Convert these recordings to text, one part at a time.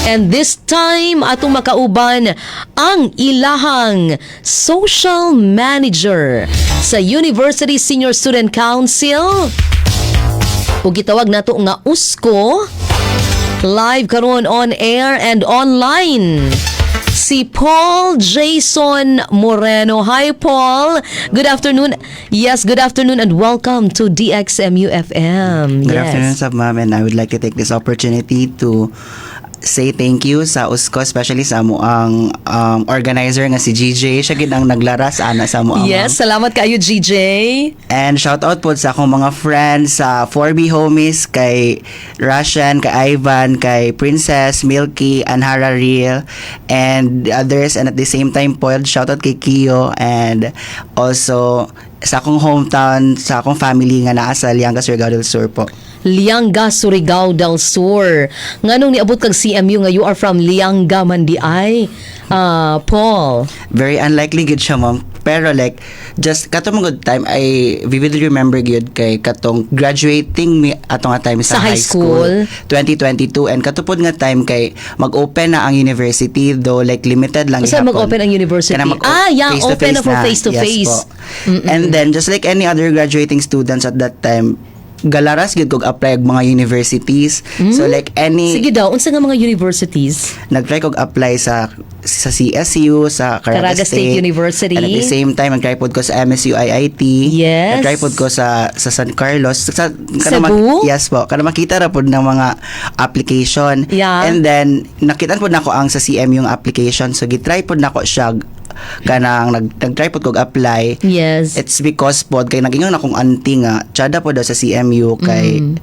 And this time, atong makauban ang ilahang social manager sa University Senior Student Council o gitawag nato nga USCO, live karon on air and online, si Paul Jason Moreno. Hi, Paul. Good afternoon. Yes, good afternoon and welcome to DXMU FM. Good afternoon, sab, ma'am, and I would like to take this opportunity to say thank you sa USCO, especially sa amoang organizer nga si GJ. Siya gid ang naglaras ana sa amo. Yes, salamat kayo, GJ. And shout out po sa akong mga friends sa 4B homies, kay Russian, kay Ivan, kay Princess, Milky, Anhara Real, and others. And at the same time po, shout out kay Kiyo and also sa akong hometown, sa akong family nga naa sa Lianga, Surigao del Sur po. Lianga, Surigao del Sur. Nganong niabot kag CMU nga you are from Lianga man diay, Paul? Very unlikely gid siya, ma'am. Pero like, just katong mga good time, I vividly remember gyud kay katong graduating mi ato nga time sa sa high high school, 2022, and kato pod nga time kay mag-open na ang university, though like limited lang Basta gihapon. Mag-open ang university. Kana Ah, yeah, open na for face-to-face. Yes po. And then just like any other graduating students at that time, galaras gyud kog apply og mga universities. So like any Sige daw, unsa nga mga universities? Nag-try kog apply sa CSU, sa Caraga Caraga, State University. And at the same time, nag-try pod ko sa MSU IIT. Nag-try pod ko sa San Carlos. Sa Cebu? Yes po. Kana makita ra pod ng mga application. And then nakita pod nako ang sa CMU yung application. So gitry pod nako siya, kanang nag-try pod kog apply. It's because pod kay nag-ingon akong auntie nga tsada pod daw sa CMU kay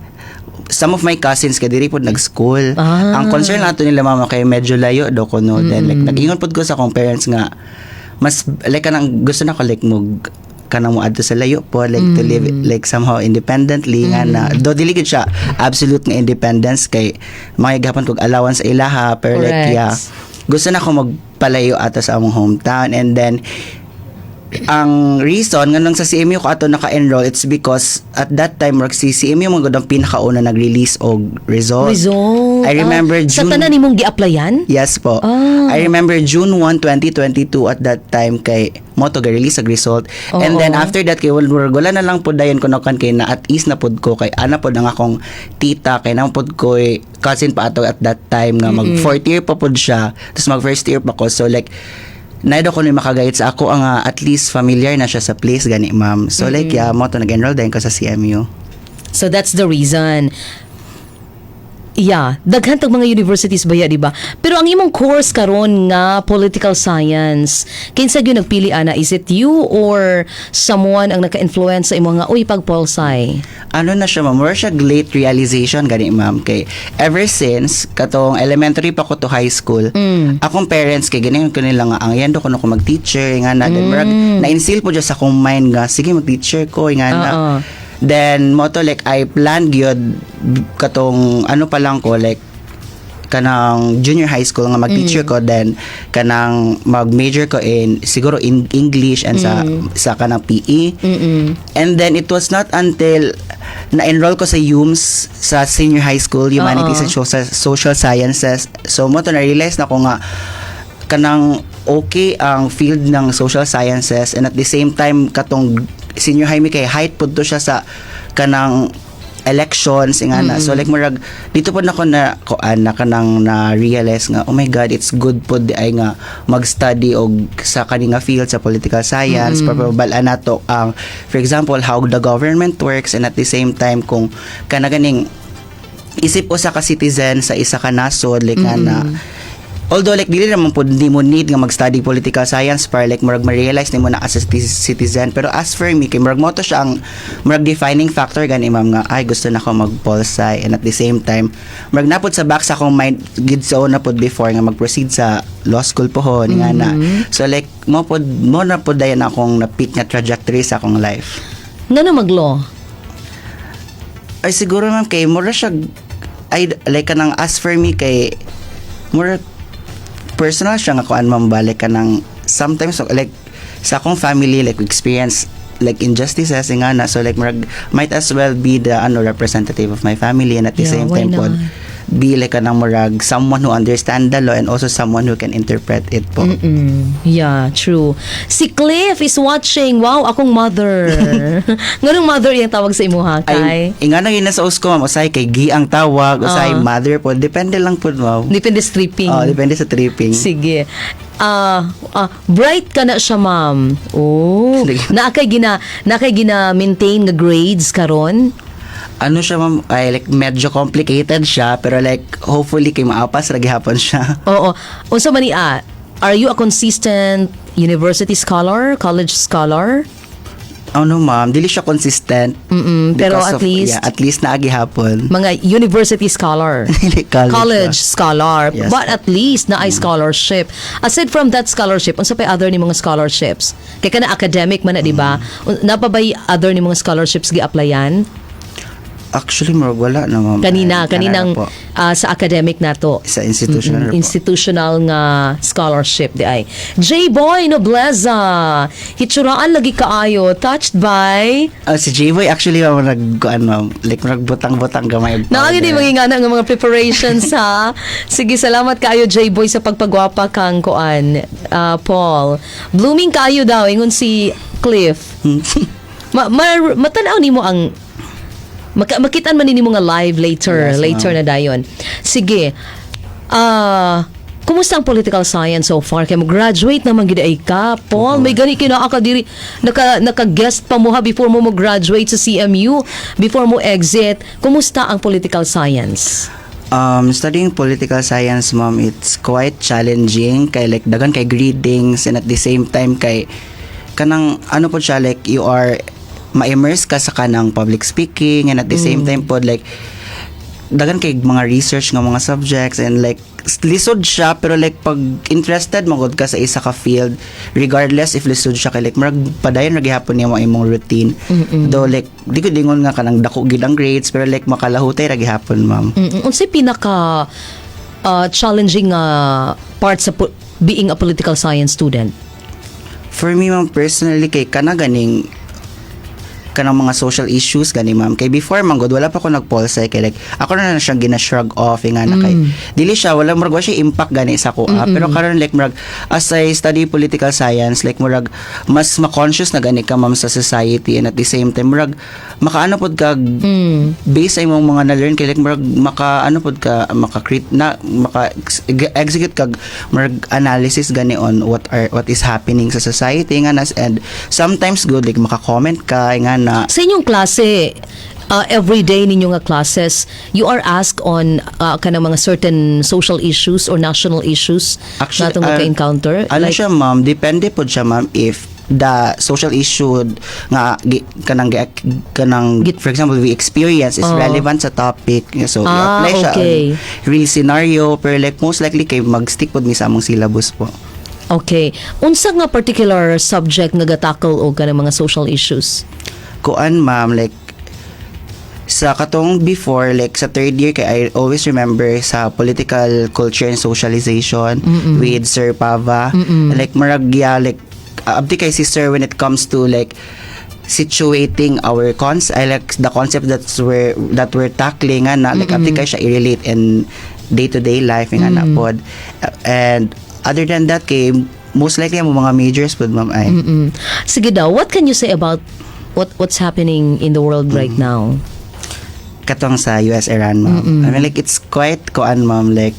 some of my cousins kay diri pod nag-school. Ang concern nato nila mama kay medyo layo do ko, no. Then like nag-ingon pod ko sa akong parents nga mas like kanang gusto na ko like mo kanang mo adto sa layo po, like to live like somehow independently nga na do dili gid siya absolute nga independence kay mga gihapon kog allowance sa ilaha, pero like yeah, gusto na ko magpalayo ato sa among hometown. And then ang reason nga nung sa CMU ko ato naka-enroll, it's because at that time work si CMU man gud ang pinakauna nag-release og result. Result. I remember Ah, sa June tanan nimong gi-applyan? Yes po. I remember June 1, 2022 at that time kay mao to ga-release og result. And then after that kay wala wala na lang pud dayon ko nakan kay na at ease na pud ko kay ana pud ang akong tita kay naa pud ko cousin pa ato at that time nga mag fourth year pa pud siya, tapos mag first year pa ko. So like naa daw ko ni makagayad sa ako ang at least familiar na siya sa place gani, ma'am. So like yeah, mao to nag-enroll din ko sa CMU. So that's the reason. Yeah, daghan tag mga universities ba ya, di ba? Pero ang imong course karon nga political science, kinsa gyud nagpili ana? Is it you or someone ang naka-influence sa imong nga, "Uy, pag pol sci"? Ano na siya, ma'am, more siya late realization gani, ma'am, kay ever since katong elementary pa ko to high school, akong parents kay ganyan ko nila nga ang yendo ko no ko mag-teacher nga na. Then murag na-instill po sa akong mind nga sige, mag-teacher ko nga na. Then mao to like I plan gyud katong ano pa lang ko, like kanang junior high school, nga mag-teacher ko, then kanang mag-major ko in siguro in English and sa kanang PE. And then it was not until na-enroll ko sa HUMSS sa senior high school, Humanities and Social Sciences. So mao to na-realize na ko nga kanang okay ang field ng social sciences, and at the same time katong senior high mi kay height pud to siya sa kanang elections nga na. So like murag dito pod nako na kuan na kanang na realize nga, oh my God, it's good pod ay nga mag-study og sa kani nga field sa political science para mabal-an nato ang, for example, how the government works, and at the same time kung kana ganing isip usa ka citizen sa isa ka nasod, like nga na. Although like dili naman pud di mo need nga mag-study political science para like murag ma-realize nimo na as a citizen, pero as for me kay murag mao to siya ang murag defining factor gani, ma'am, nga ay gusto na ko mag pol sci. And at the same time murag napod sa back sa akong mind gid so na pod before nga mag-proceed sa law school pohon nga na. So like mo pod mo na pod dayon akong na-pick nga trajectory sa akong life. Ngano mag-law? Ay, siguro, ma'am, kay mura siya ay like kanang as for me kay mura personal siya nga kuan, ma'am, balik kanang sometimes like sa akong family like we experience like injustices nga na. So like murag might as well be the ano representative of my family and at the Yeah, same why time pod not? be like kanang murag someone who understand the law and also someone who can interpret it po. Yeah, true. Si Cliff is watching. Wow, akong mother. Nganong mother yung tawag sa imuha kay? Ay, ingana yun na sa usko, ma'am, usay kay gi ang tawag, usay mother po. Depende lang po, ma'am. Depende sa tripping. Oh, depende sa tripping. Sige. Bright ka na siya, ma'am. Oh. Sige. Naa kay gina maintain nga grades karon? Ano siya, ma'am, ay like medyo complicated siya pero like hopefully kay maapas ra gihapon siya. Oo. Unsa man ni ah? Are you a consistent university scholar, college scholar? Ano, ma'am, dili siya consistent. Pero Because at least- yeah, at least naa gihapon. Mga university scholar. Dili, college. College scholar. Yes. But at least naay scholarship. Aside from that scholarship, unsa pay other ni mga scholarships? Kay kana academic man na, di ba? Naa pa bay other ni mga scholarships gi-applyan? Actually, murag wala na, ma'am. Kanina, Ay, kaninang kana po. Sa academic nato. Sa institutional po. Institutional nga scholarship di ay. J-Boy Nobleza. Hitsuraan lagi kaayo, touched by Ah, si J-Boy actually, ma'am, nag ano, like murag butang-butang gamay og Naagi powder. di mga nga nga mga preparations ha. Sige, salamat kaayo, J-Boy, sa pagpagwapa kang kuan, Paul. Blooming kaayo daw ingon si Cliff. Matanaw nimo ang makitaan man nimo nga live later, Yes, later ma'am. na dayon. Sige. Kumusta ang political science so far? Kay mo graduate naman gid ay ka, Paul. May gani kinaa ka diri naka guest pa mo ha before mo graduate sa CMU, before mo exit. Kumusta ang political science? Studying political science, ma'am, it's quite challenging kay like daghan kay readings and at the same time kay kanang ano po siya, like you are ma-immerse ka sa kanang public speaking and at the same time po like daghan kay mga research nga mga subjects and like lisod siya, pero like pag interested magod ka sa isa ka field, regardless if lisod siya, kay like murag padayon ra gihapon nimo imong routine, though like di ko dingon nga kanang dako gid ang grades, pero like makalahutay ra gihapon, ma'am. Unsay pinaka challenging part sa being a political science student? For me, ma'am, personally, kay kana ganing kanang mga social issues gani, ma'am, kay before man gud wala pa ko nag-pol sci, kay like ako na na siyang gina-shrug off nga na kay dili siya, wala, murag wala siya impact gani sa ko ah. Pero karon like murag as I study political science, like murag mas ma-conscious na gani ka, ma'am, sa society and at the same time murag makaano pod ka based sa imong mga na-learn, kay like murag maka ano pod ka, maka create na maka execute kag murag analysis gani on what is happening sa society nga nas, and sometimes good like maka-comment ka nga na. Sa inyong klase, everyday ninyo nga classes, you are asked on kanang mga certain social issues or national issues Actually, na itong encounter? Ano siya, ma'am, depende po siya, ma'am, if the social issue nga kanang for example we experience is relevant sa topic, so i-apply siya on real scenario, pero like most likely kay mag-stick pod mi sa among syllabus po. Okay. Unsa nga particular subject nga gatackle og kanang mga social issues? Kuan, ma'am, like sa katong before, like sa third year, kay I always remember sa political culture and socialization with Sir Pava, like murag yeah, like abdi kay si Sir when it comes to like situating our cons I like the concept that we're tackling nga na like abdi kay siya i-relate in day to day life nga na pod. And other than that, kay most likely ang mga majors pod, ma'am, ay. Sige daw, what can you say about what's happening in the world right now? Katong sa US Iran, ma'am? I mean, like it's quite kuan, ma'am, like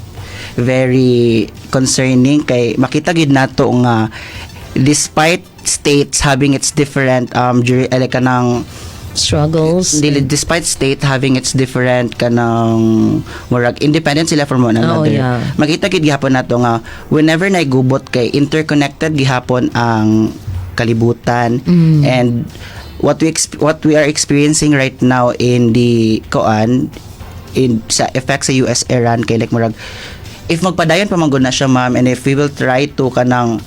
very concerning kay makita gid nato nga despite states having its different like kanang struggles. Dili, despite state having its different kanang murag independent sila from one another, makita gid gihapon nato nga whenever naigubot kay interconnected gihapon ang kalibutan and what we are experiencing right now in the koan in sa effect sa US Iran, kay like murag if magpadayon pa man gud na siya, ma'am, and if we will try to kanang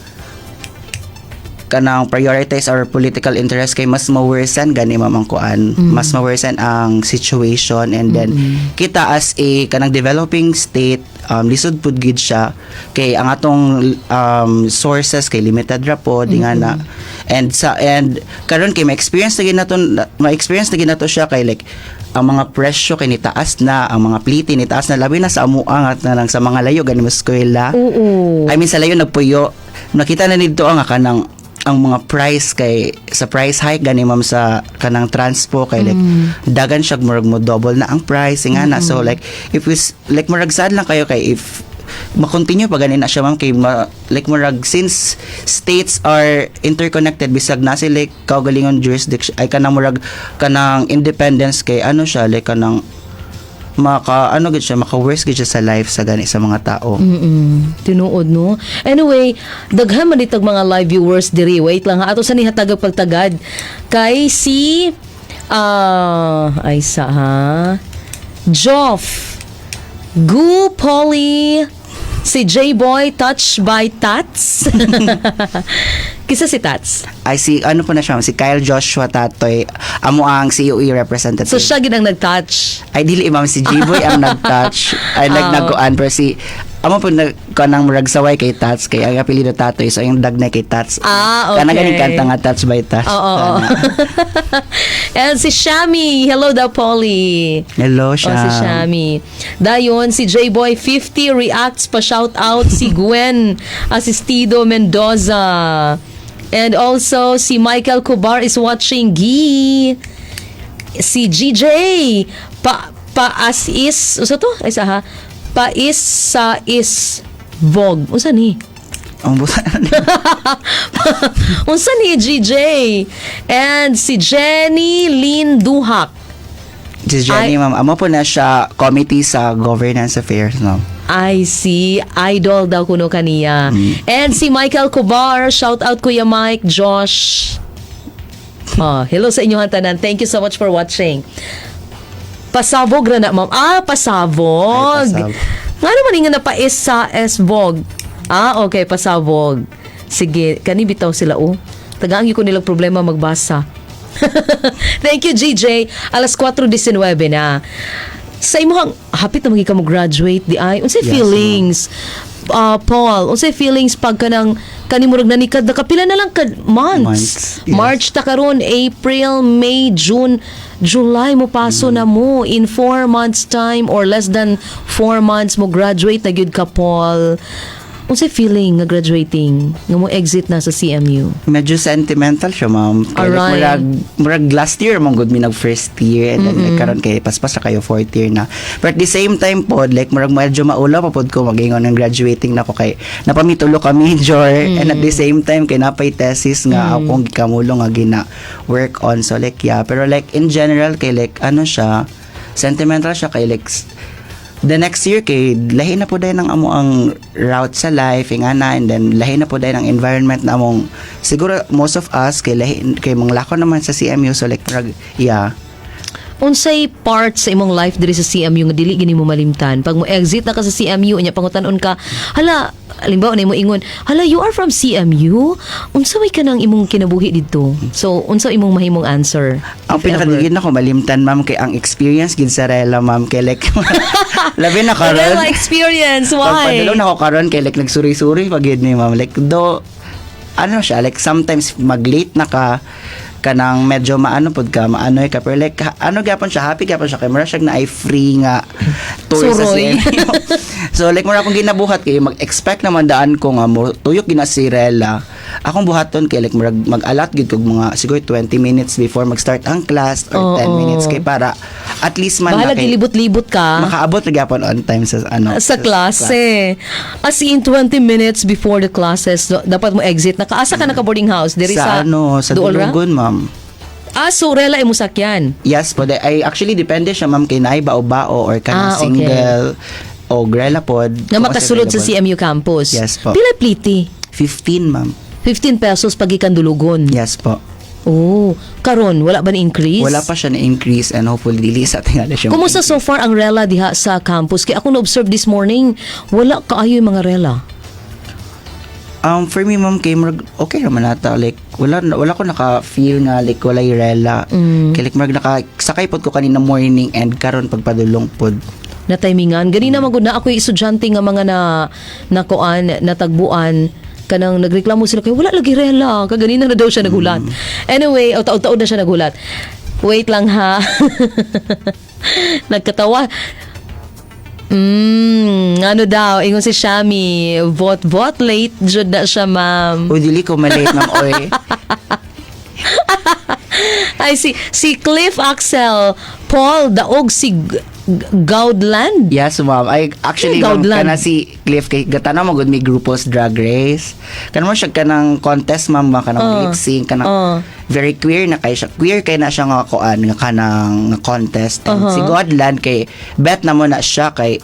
prioritize our political interest, kay mas ma-worsen gani, ma'am, ang kuan, mas ma-worsen ang situation. And then kita as a kanang developing state, lisod pud gid siya kay ang atong sources kay limited ra pod nga na and sa and karon kay ma-experience na gid nato siya kay like Ang mga presyo kay nitaas na, ang mga pliti nitaas na, labi na sa amuang at na lang sa mga layo gani mo eskwela. I mean, sa layo nagpuyo, nakita na nito ang kanang ang mga price kay sa price hike gani, ma'am, sa kanang transpo kay like dagan siya, murag mo double na ang price nga na. So like if we like murag sad lang kayo kay if ma-continue pa gani na siya, ma'am, kay like murag since states are interconnected, bisag na sila like kaugalingon jurisdiction ay kanang murag kanang independence, kay ano siya, like kanang maka ano gid siya, maka worse gid siya sa life sa gani sa mga tao. Tinuod, no? Anyway, daghan man ditog mga live viewers diri. Wait lang ha. Ato sa ni hatag og pagtagad kay si ay sa ha. Joff Gu Polly, si J-Boy Touch by Tats. Kisa si Tats? Ay, si ano po na siya, si Kyle Joshua Tatoy, amo ang COE representative. So siya gid ang nag-touch. Ay, dili, ma'am, si G-Boy ang nag-touch. Ay, nagkuan, pero si amo po nag kanang murag saway kay Tats kay ang apelyido Tatoy, so ang dagnay kay Tats. Ah, okay. Kanang ganing kanta nga Touch by Tats. Oo. Kana. And si Shami, hello daw, Polly. Hello Oh, siya. si Shami. Dayon, si J-Boy 50 reacts pa, shout out si Gwen Asistido Mendoza. And also, si Michael Kubar is watching. Gi. Si GJ. Pa, pa as is. Usa to? Ay, sa ha? Pa is sa is vog. Unsa ni? Ang busa. Unsa ni, GJ? And si Jenny Lynn Duhak. Si Jenny, ma'am, amo po na siya committee sa governance affairs, no? I see. Idol daw kuno kaniya. And si Michael Kubar, shout out Kuya Mike, Josh. Oh, hello sa inyong tanan. Thank you so much for watching. Pasabog ra na, ma'am. Ah, pasabog. Ay, pasabog. Nga naman nga napais sa S-Vog. Ah, okay, pasabog. Sige, kani bitaw sila oh. Tagaan ko nilang problema magbasa. Thank you, GJ. Alas 4:19 na. Sa imong hapit na magi ka mo graduate di ay unsay feelings? Ah, Paul, unsay feelings pag kanang kani murag nanikad na kapila na lang ka months? Months, yes. March ta karon, April, May, June, July mo paso na mo in 4 months time or less than 4 months mo graduate na gyud ka, Paul. Unsay feeling nga graduating, nga mo exit na sa CMU? Medyo sentimental siya, ma'am. Kaya like, murag last year mong good mi nag first year and then like, karon kay paspas na kayo, fourth year na. But at the same time pod, like murag medyo maulaw pa pod ko mag-ingon ng graduating na ko kay napamitulo ka major and at the same time kay napay thesis nga akong gikamulong nga gina work on. So like yeah, pero like in general kay like ano siya, sentimental siya kay like the next year kay lahi na po dayon ang amo ang route sa life ingana, and then lahi na po dayon ang environment na among siguro most of us kay lahi kay manglako naman sa CMU, so like murag yeah. Unsay part sa imong life diri sa CMU nga dili gini mo malimtan? Pag mo exit na ka sa CMU, unya pangutan-on ka, hala, halimbawa na mo ingon, "Hala, you are from CMU? Unsa may kanang imong kinabuhi didto?" So, unsa imong mahimong answer? Ang If ever? pinakadigid na ko malimtan, ma'am, kay ang experience gid sa Rela, ma'am, kay like labi na karon. Rela experience, why? Pagpadulong na ako karon kay like nagsuri-suri pag yun ni ma'am, like do ano siya, like sometimes mag-late na ka, kanang medyo maano pod ka, maano ka, pero like ano gyapon siya, happy gyapon siya kay mura siya na ay free nga tour sa Suroy. CMU. So like mura akong ginabuhat kay mag-expect naman daan ko nga mo tuyok gina si Rela. Akong buhaton kay like murag mag-alat gid kog mga siguro 20 minutes before mag-start ang class or 10 minutes kay para at least man Bahala na kay gilibot-libot ka. Makaabot ra gyapon on time sa ano Sa klase. As in 20 minutes before the classes, no, dapat mo exit. Nakaasa ka naka boarding house diri sa, sa, ano sa Duol ra? Dulugon, ma'am. Ah, so rela imo sakyan. Yes po. Ay, actually, depende siya, ma'am, kay naay bao-bao or kanang single o grela pod. Nga kung makasulod sa available. CMU campus. Yes po. Pila pliti? 15, ma'am. 15 pesos pag dulugon. Yes po. Oh, karon wala ba ni-increase? Wala pa siya na-increase and hopefully dili sa tingala siya. Kumusta so far ang rela diha sa campus? Kay ako na-observe this morning, wala kaayo yung mga rela. For me, ma'am, kay murag okay raman nata. Like, wala, wala ko naka-feel nga, like, walay rela. Kay, like, murag naka, sakay pod ko kanina morning and karon pagpadulong pod. Na timingan. Ganina man gud na ako'y estudyante nga mga na nakuan, natagbuan, kanang nagreklamo sila kay wala lagi rela kaganina na daw siya nagulat. Anyway, o taod-taod na siya nagulat. Wait lang ha. Nagkatawa. Ano daw, ingon si Shami, vote vote late jud na siya, ma'am. Uy, dili ko malate, ma'am, oy. Ay, si Cliff Axel Paul daog si Gaudland. Yes, ma'am. Ay, actually, ma'am, Gaudlan. kana si Cliff, kay gatanaw mo gud may RuPaul's Drag Race. Kana mo siya kanang contest, ma'am, ba, kanang lip sync, kanang very queer na kay siya. Queer kay na siya nga kuan nga kanang nga contest. And si Godland kay bet na mo na siya kay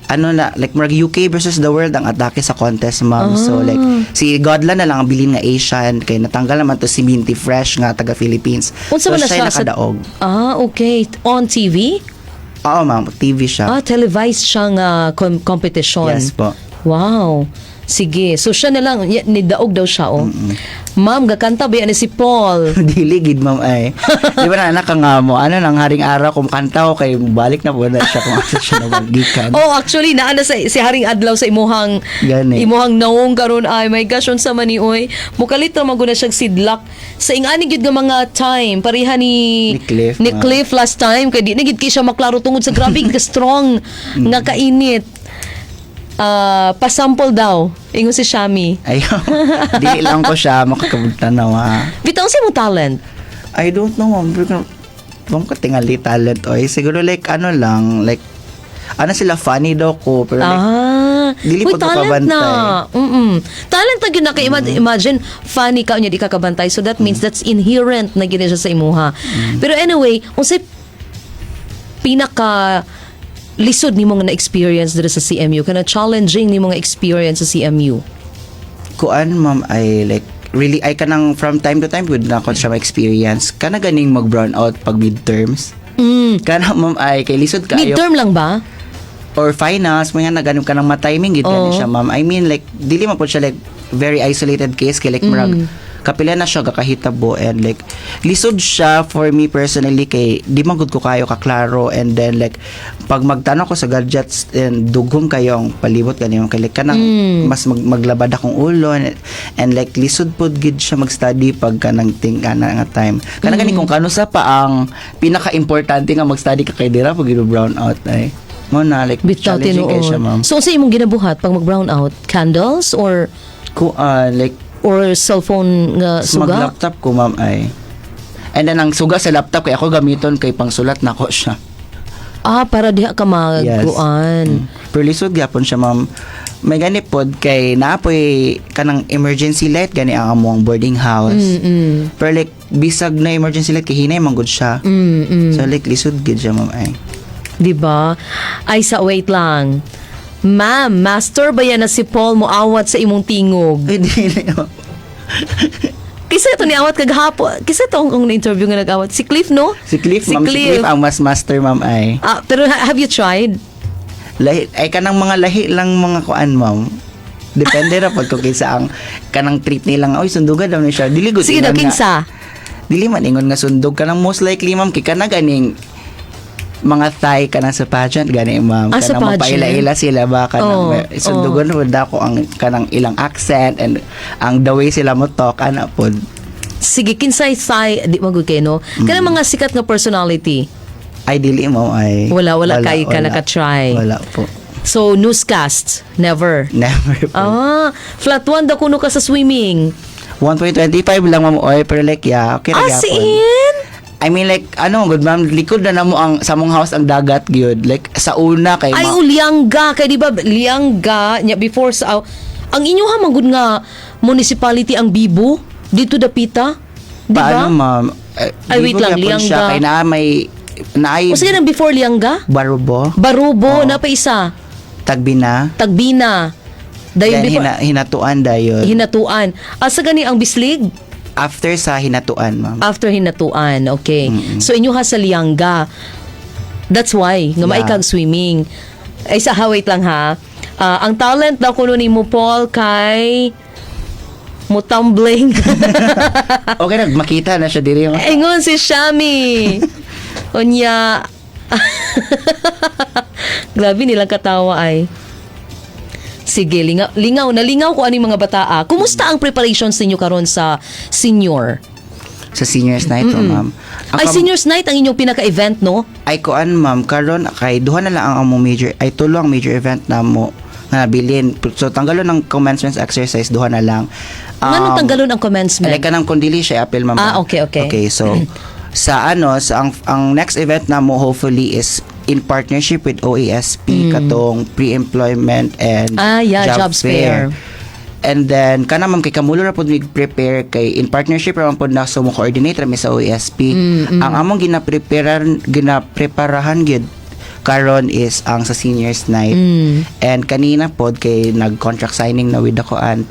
ano na like murag UK versus the world ang atake sa contest, ma'am. So like si Godland na lang ang bilin nga Asian kay natanggal naman to si Minty Fresh nga taga Philippines. Unsa So man na siya siya sa nakadaog. Ah, okay. On TV? Oo, ma'am, TV siya. Ah, televised siyang competition. Yes po. Wow. Sige. So siya na lang nidaog daw siya, oh. Ma'am, gakanta ba yan ni si Paul? Dili gid, ma'am, ay. Di ba na nga mo? Ano nang haring araw kung kanta ko kay balik na po na siya kung asa siya nabagikan. Oh, actually naa na sa, si Haring Adlaw sa imuhang Gani. imuhang naong karon. Ay my gosh, unsa man ni oy. Mukalit ra man gud na siyang sidlak sa ingani gyud nga mga time pareha ni Ni Cliff, ni ma'am. Cliff last time kay di na gid kay siya maklaro tungod sa grabe ka strong nga kainit. Ah, pasample daw ingon si Shami. Ayaw. Dili lang ko siya makakabugtan na ha. Bitaw sa imong talent. I don't know, ma'am. Pero ma'am ko tingali talent oy. Siguro like ano lang, like ano sila, funny daw ko pero like Ah, dili uy, po to talent kabantay. na. Talent na gyud na kay imagine funny ka unya di ka kabantay. So that means that's inherent na gyud na siya sa imuha. Pero anyway, unsay pinaka lisod nimo nga na-experience diri sa CMU? Kana challenging nimo nga experience sa CMU? Kuan, ma'am, ay like really ay kanang from time to time gud na ko siya ma-experience kana ganing mag brown out pag midterms. Kana, ma'am, ay kay lisod kaayo. Midterm lang ba? Or finals, mga na ganun ka ng ma-timing gid gani siya, ma'am. I mean, like dili man po siya like very isolated case kay like murag kapila na siya gakahitabo and like lisod siya for me personally kay di man gud ko kayo kaklaro and then like pag magtanaw ko sa gadgets and dugom kayo ang palibot gani kay like kanang mas maglabad akong ulo and like lisod pod gid siya mag-study pag kanang ting kana nga time kana gani kung kanusa pa ang pinaka-importante nga mag-study ka kay dira pag brown out ay mo na like Bitaw, challenging kay siya, tinuod. ma'am. So unsa imong ginabuhat pag mag-brown out? Candles or Kuan, like or cellphone nga suga? Mag-laptop ko, ma'am, ay. And then ang suga sa laptop kay ako gamiton kay pangsulat nako siya. Ah, para diha ka magkuan. Pero lisod gyapon siya, ma'am. May gani pod kay naapoy kanang emergency light gani ang among boarding house. Pero like bisag na emergency light kay hinay man gud siya. So like lisod gid siya, ma'am, ay. 'Di ba? Ay sa wait lang. Ma'am, master ba yan na si Paul moawat sa imong tingog? Ay, dili, ma'am. Kisa ito ni awat kagahapon. Kisa ito ang interview nga nag-awat. Si Cliff, no? Si Cliff, ma'am, si Cliff ang mas master, ma'am, ay. Ah, pero have you tried? Lahi ay kanang mga lahi lang mga kuan, ma'am. Depende ra pag kung kinsa ang kanang trip nila nga oy sundugan daw ni siya. Dili gud Sige daw, ingon nga- kinsa? Dili man ingon nga sundog kanang most likely, ma'am, kay kana ganing mga Thai kanang sa pageant gani, ma'am. Ah, sa Kanang pageant? mapaila-ila sila ba kanang sundugon pud ako ang kanang ilang accent and ang the way sila mo talk ana pod. Sige, kinsay Thai, di magud kay, no? Kanang mga sikat nga personality. Ay dili mo ay. Wala, wala kayo ka naka-try. Wala po. So, newscast, never. Never po. Ah, flat one daw kuno ka sa swimming. 1.25 lang, ma'am, oy, pero like yeah, okay ra Ah, gyapon. siin? I mean like ano good, ma'am, likod na namo ang sa mong house ang dagat gyud like sa una kay Ay, oh, Liangga. Kay di ba, Liangga, nya before sa, ang inyo ha, manggod nga municipality ang Bibo, dito dapita. Di ba? Paano, ma'am? Eh, Ay, wait di ko lang, gyapon siya Liangga. kay naa may naay O sige nang before Liangga? Barubo, Barubo, na pa isa. Tagbina, Tagbina. Dayon then before, Hinatuan dayon. Hinatuan. Asa gani ang Bislig? After sa Hinatuan, ma'am. After Hinatuan, okay. So inyo ha sa Liangga. That's why nga maikag swimming. Ay sa ha, wait lang ha. Ah, ang talent daw kuno nimo Paul kay mo tumbling. Okay na makita na siya diri. Ingon si Shami. Unya. Grabe nilang katawa ay. Sige, lingaw, lingaw na lingaw ko aning mga bataa. Kumusta ang preparations ninyo karon sa senior? Sa seniors night to, ma'am. Ang Ay, seniors night ang inyong pinaka-event, no? Ay, kuan, ma'am, karon kay duha na lang ang among major, ay, tulo ang major event na mo nga nabilin. So tanggalon ang commencement exercise, duha na lang. Nganong tanggalon ang commencement? Like kanang kung dili siya appeal, ma'am. Ah, okay. Okay, so sa ano, sa ang next event na mo hopefully is in partnership with OASP, katong pre-employment and Ah, yeah, jobs fair. And then kana, ma'am, kay kamulo ra pud mig prepare kay in partnership ra man pud na, so mo coordinate ra mi sa OASP. Ang among ginapreparahan gyud karon is ang sa seniors night. And kanina pod kay nag-contract signing na with the kuan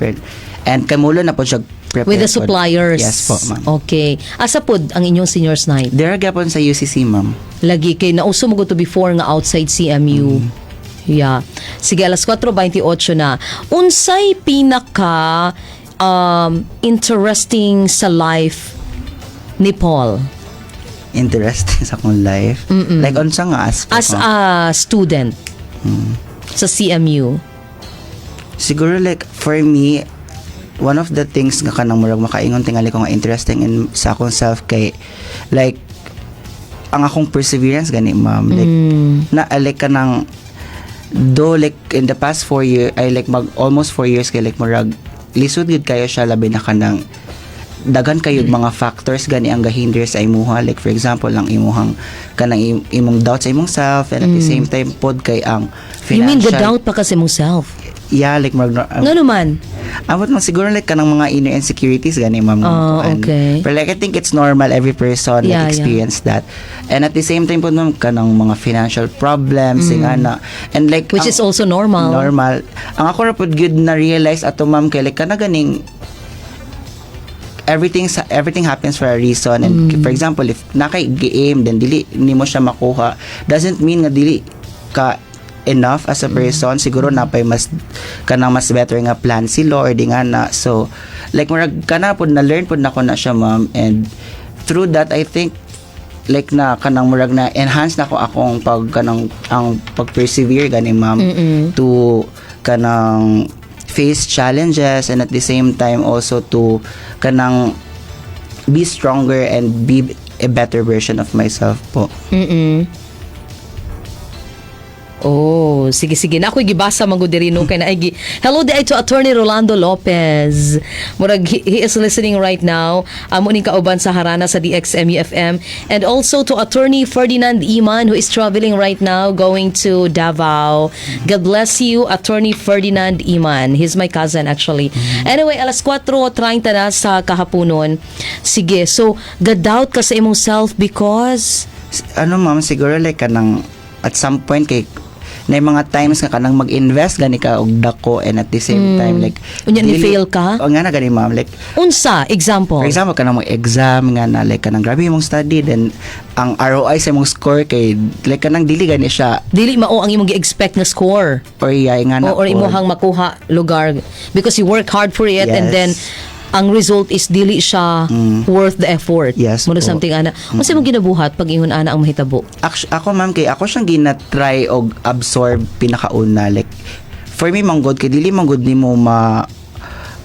and kamulo na pod siya prepare With the pod. Suppliers. Yes po, ma'am. Okay. Asa pod ang inyong seniors night? Dira gyapon sa UCC, ma'am. Lagi kay nauso mo to before nga outside CMU. Yeah. Sige, alas 4:28 na. Unsay pinaka interesting sa life ni Paul? Interesting sa akong life? Like unsa nga aspect, As ma'am? a student sa CMU. Siguro like for me, one of the things nga kanang murag makaingon tingali ko nga interesting in sa akong self kay like ang akong perseverance gani, ma'am, like na like kanang do like in the past 4 year, ay, like mag almost 4 years, kay like murag lisod gid kayo siya, labi na kanang daghan kayo mga factors gani ang gahinder sa imuha, like for example ang imuhang kanang imong doubt sa imong self and at the same time pod kay ang You mean the financial. Doubt pa kasi mong self? Yeah, like murag Ngano man? Amot man siguro like kanang mga inner insecurities gani, ma'am. Oh, Kuan. Okay. But like I think it's normal, every person like experience that. And at the same time po, ma'am, kanang mga financial problems mm. na and like Which is also normal. Normal. Ang ako ra pud gyud na realize ato, ma'am, kay like kana ganing everything happens for a reason and for example if nakay gi-aim then dili nimo siya makuha, doesn't mean nga dili ka enough as a person. Siguro napay mas kanang mas better nga plan si Lord nga na. So like murag kana pod na learn pod nako na siya, ma'am, and through that I think like na kanang murag na enhance na ko akong pag kanang ang pag persevere gani, ma'am, to kanang face challenges and at the same time also to kanang be stronger and be a better version of myself po. Oh, sige sige. Na ako'y gibasa man gud diri no kay naay. Hello di to Attorney Rolando Lopez. Murag he is listening right now. Amo ning kauban sa harana sa DXMU FM, and also to Attorney Ferdinand Iman, who is traveling right now going to Davao. God bless you, Attorney Ferdinand Iman. He's my cousin, actually. Anyway, alas 4:30 na sa kahaponon. Sige, so ga-doubt ka sa imong self because Ano, ma'am, siguro like kanang at some point kay na yung mga times nga kanang mag-invest gani ka og dako and at the same time like Unya, ni-fail ka? O nga na gani, ma'am, like Unsa example? For example, kanang mag-exam nga na like kanang grabe imong study, then ang ROI sa imong score kay like kanang dili gani siya Dili mao ang imong gi-expect nga score. Or yeah, nga na O, or po. imuhang makuha lugar because you work hard for it and then ang result is dili siya worth the effort. Yes Muna po. something ana. Unsa imong ginabuhat pag ingon ana ang mahitabo? Ako, ma'am, kay ako siyang gina-try og absorb pinakauna. Like for me man gud kay dili man gud nimo ma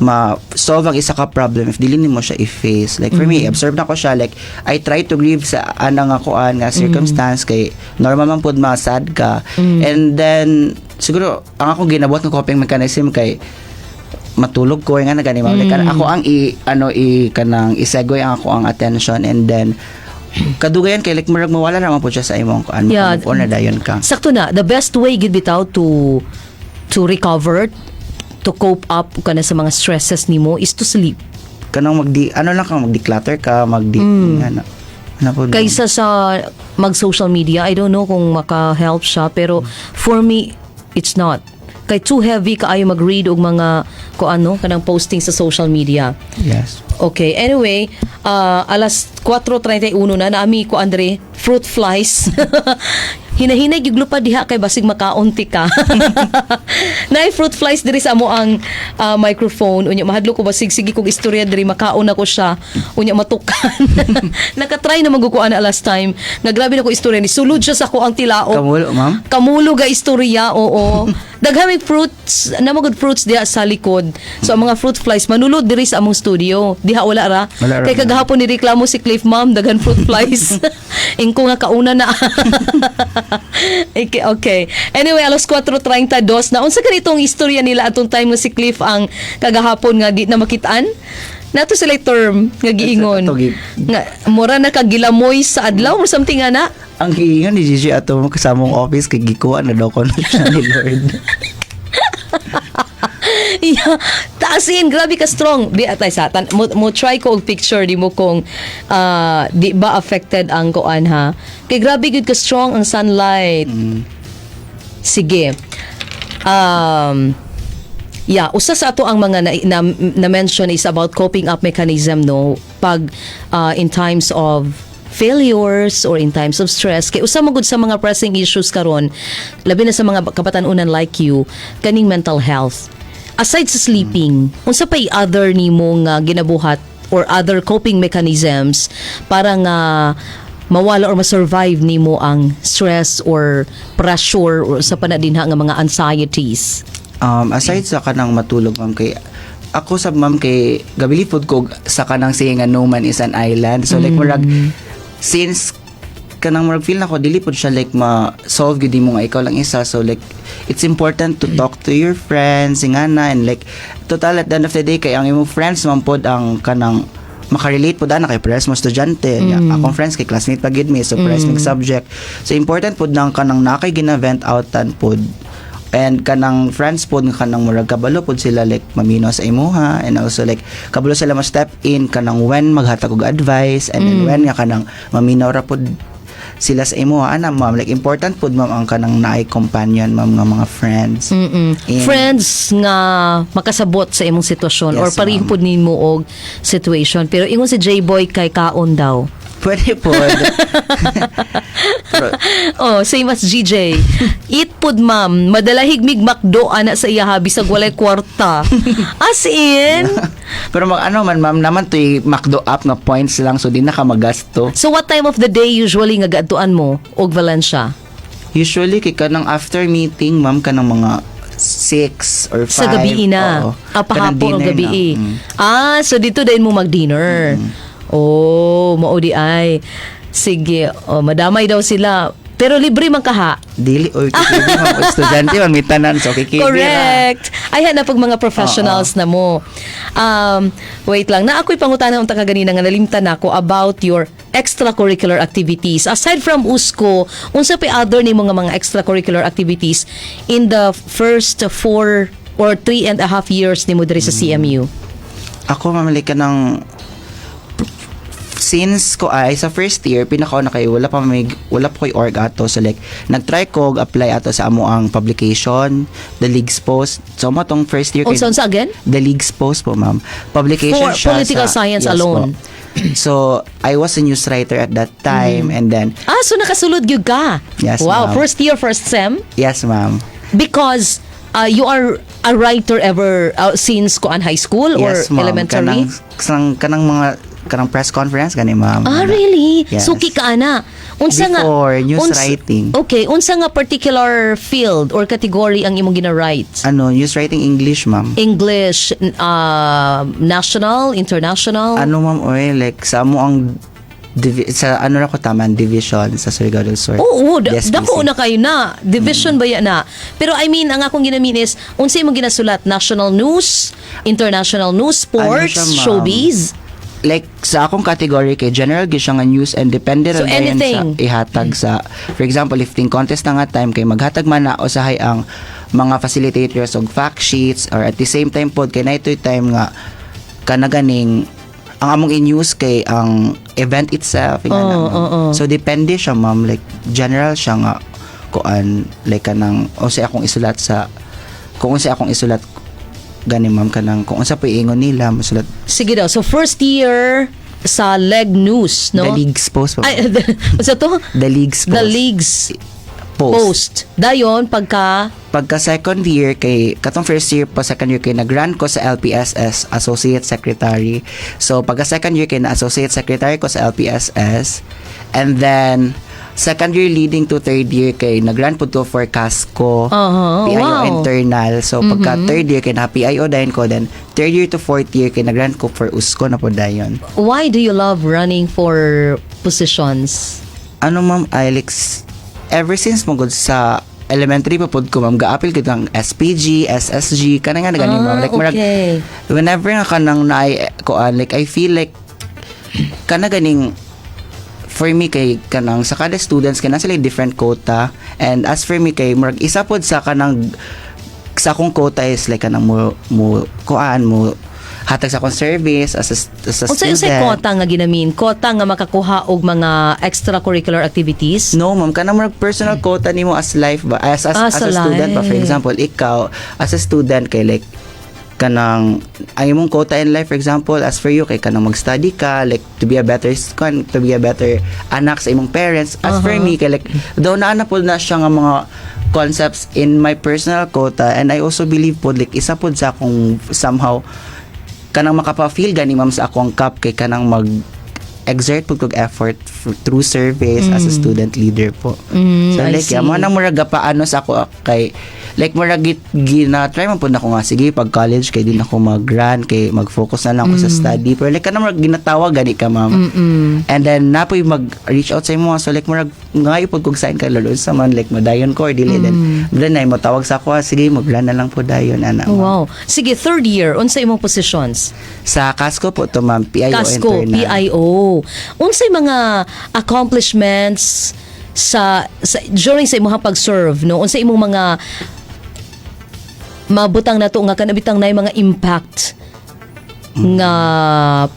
ma solve ang isa ka problem if dili nimo siya i-face. Like for me, absorb na ko siya. Like I try to grieve sa ana nga kuan nga circumstance kay normal man pud ma-sad ka. And then siguro ang akong ginabuhat nga coping mechanism kay matulog ko nga na gani, ma'am. Like ako ang i ano i kanang i-segue ang ako ang attention and then kadugayan kay like murag mawala naman po siya sa imong kuan, move on na dayon ka. Sakto na. The best way gid bitaw to recover, to cope up kana sa mga stresses nimo is to sleep. Kanang magdi ano lang ka, mag-declutter ka, magdi ano ano po. Kaysa sa mag social media, I don't know kung maka-help siya, pero for me it's not. Kay too heavy kaayo mag-read og mga ko ano kanang posting sa social media. Okay, anyway, alas 4:31 na naami ko Andre, fruit flies. Hinahinay gyud lupad diha kay basig makaunti ka. Naay fruit flies diri sa amo ang microphone. Unya mahadlok ko basig sige kog istorya diri, makaon ako siya. Unya matukan. Nakatry na magukuan na last time. Nga grabe na ko istorya ni sulod siya sa ko ang tilaok. Kamulo, ma'am? Kamulo ga istorya, oo. Daghan may fruits, na magud fruits diha sa likod. So ang mga fruit flies manulod diri sa among studio. Diha wala ra. Wala ra, Kay ma'am. kagahapon ni reklamo si Cliff, "Ma'am, daghan fruit flies." Ingko nga kauna na. Okay. Anyway, alas 4:32 na. Unsa kanitong istorya nila atong time nga si Cliff ang kagahapon nga di na makitaan? Nato sila term nga giingon. Ato Nga mura na kagilamoy sa adlaw or something ana. Ang giingon ni Gigi ato mo kasamong office kay gikuha na daw ko na siya ni Lord. Yeah, taasin, grabe ka strong. Di atay sa tan mo, mo try ko og picture di mo kung di ba affected ang kuan ha. Kay grabe gyud ka strong ang sunlight. Sige. Yeah, usa sa ato ang mga na mention is about coping up mechanism, no, pag in times of failures or in times of stress, kay usa man gud sa mga pressing issues karon, labi na sa mga kabatan-unan like you, kaning mental health. Aside sa sleeping, unsa pay other nimo nga ginabuhat or other coping mechanisms para nga mawala or ma-survive nimo ang stress or pressure or sa panadinha nga mga anxieties? Aside sa kanang matulog, ma'am, kay ako sa, ma'am, kay gabili food ko sa kanang saying nga no man is an island. So like murag since kanang murag feel nako dili pod siya like ma-solve gyud mo nga ikaw lang isa. So like it's important to talk to your friends nga na, and like total at the end of the day kay ang imong friends man pod ang kanang makarelate pod ana kay parehas mo estudyante. Akong friends kay classmate pa gid mi, so parehas mig subject, so important pod nang kanang nakay gina-vent outan pod and kanang friends pod nga kanang murag kabalo pod sila like mamino sa imuha, and also like kabalo sila mo step in kanang when maghatag og advice and then when nga kanang maminaw ra pod sila sa imuha ana, ma'am. Like important pod, ma'am, ang kanang naay companion, ma'am, nga mga friends. Friends nga makasabot sa imong sitwasyon or Yes, pareho ma'am. pod nimo og situation. Pero ingon si J-Boy kay kaon daw. Pwede pod. Pero, Oh, same as GJ. Eat pod, ma'am. Madalahig mig McDo ana sa iya bisag walay kwarta. As in. Pero mag ano man, ma'am, naman to'y McDo app nga points lang, so di na ka magasto. So what time of the day usually nga gaadtuan mo og Valencia? Usually kay kanang after meeting, ma'am, kanang mga 6 or 5. Sa gabi na. Ah, pahapon o dinner gabi. na. Ah, so dito din mo mag-dinner. Oh, mao di ay. Sige, oh, madamay daw sila. Pero libre man kaha. Dili oy, KKB, ma'am, estudyante man mi tanan, so KKB ra. Correct. Ay, na pag mga professionals na mo. Wait lang. Na ako'y pangutana unta kaganina nga nalimtan nako about your extracurricular activities. Aside from USCO, unsa pa other ni mga extracurricular activities in the first 4 or 3.5 years nimo diri sa CMU? Ako, ma'am, like kanang since ko ay sa first year pinaka na kay wala pa koy org ato, so like nagtry ko og apply ato sa amo ang publication, The Leagues Post. So mo tong first year kay Unsa unsa again? The Leagues Post po, ma'am. Publication For siya political sa, science yes alone. Po. So I was a news writer at that time and then Ah, so nakasulod gyud ka. Yes, Wow, ma'am. first year, first sem? Yes, ma'am. Because you are a writer ever since kuan high school or Yes, ma'am. elementary? Kanang mga kanang press conference gani, ma'am. Ah, really? Yes. Suki ka ana. Unsa nga Before, news writing. Okay, unsa nga particular field or category ang imong gina-write? Ano, news writing English, ma'am. English, national, international? Ano, ma'am, oy, like sa amo ang sa ano ra ko tama division sa Surigao del Sur. Oo, DSPC. dako na kayo na. Division ba yan na? Pero I mean, ang akong ginamin is, unsa imong ginasulat? National news, international news, sports, Ano siya, ma'am? showbiz? Like sa akong category kay general gyud siya nga news and depende So, ra dayon sa anything. ihatag sa, for example, if ting contest na nga time kay maghatag man na usahay ang mga facilitators og fact sheets, or at the same time pod kay naitoy time nga kanaganing ang among in-news kay ang event itself nga na, Oo, ma'am. oo. So depende siya, ma'am, like general siya nga kuan, like kanang unsay akong isulat sa kung unsay akong isulat gani, ma'am, kanang kung unsa pa ingon nila masulat. Sige daw. So first year sa Leg News, no? The Leagues Post po. Ay, unsa to? The Leagues Post. The Leagues. Post. Post. Dayon pagka Pagka second year kay, katong first year pa, second year kay nag-run ko sa LPSS associate secretary. So pagka second year kay na associate secretary ko sa LPSS, and then second year leading to third year kay nag-run pud ko for CASCO PIO internal. So pagka third year kay na PIO dayon ko, then third year to fourth year kay nag-run ko for USCO na pud dayon. Why do you love running for positions? Ano, Ma'am Alex, ever since mo gud sa elementary pa pod ko, ma'am, gaapil gud ang SPG, SSG, kana nga gani, ma'am. Like murag whenever nga kanang naay kuan, like I feel like kana ganing for me kay kanang sa kada students kay naa sila different quota, and as for me kay murag isa pod sa kanang sa akong quota is like kanang mo kuan, mo hatag sa akong service as a Unsa student. Unsay quota nga ginamin? Quota nga makakuha og mga extracurricular activities? No, ma'am. Kanang murag personal quota nimo as life ba? As Ah, as sa a student ba? For life. example, ikaw, as a student, kay like, kanang, ang imong quota in life, for example, as for you, kay kanang mag-study ka, like, to be a better anak sa imong parents. As for me, kay like, though naa na po na siya nga mga concepts in my personal quota, and I also believe po, like, isa po sa akong somehow, kanang makapa-feel gani, ma'am, sa akong cup kay kanang mag exert pud kog effort through service as a student leader po. So I like yeah, see. mo nang murag paano sa ako kay like murag gina try man pud nako nga sige pag college kay di na ako mag-run kay mag-focus na lang ako sa study, pero like kanang murag ginatawag gani ka, ma'am, and then napoy mag reach out sa imo, so like murag ngayo pud kog sign kay lolo sa man, like madayon ko or dili, then ay mo tawag sa ako, ah, sige, mag-run na lang po dayon ana, ma'am. Wow. Sige, third year, unsa imong positions? Sa Casco po to, ma'am, PIO Casco, internal. PIO. Unsay mga accomplishments sa during sa imong pag-serve, no? Unsay imong mga mabutang nato nga kanabitang nay mga impact nga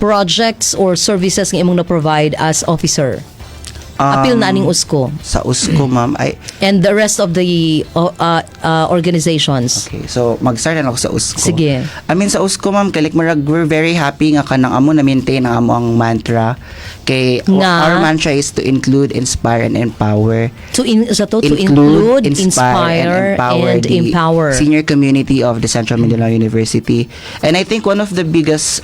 projects or services nga imong na-provide as officer? Apil na aning USCO Sa USCO, ma'am, ay and the rest of the organizations. Okay, so mag-start na ako sa USCO. Sige. I mean, sa USCO, ma'am, kay like murag we're very happy nga kanang amo na maintain ang amo ang mantra. Kay Nga? our mantra is to include, inspire and empower. To in sa to include, inspire, and the empower. senior community of the Central Mindanao University. And I think one of the biggest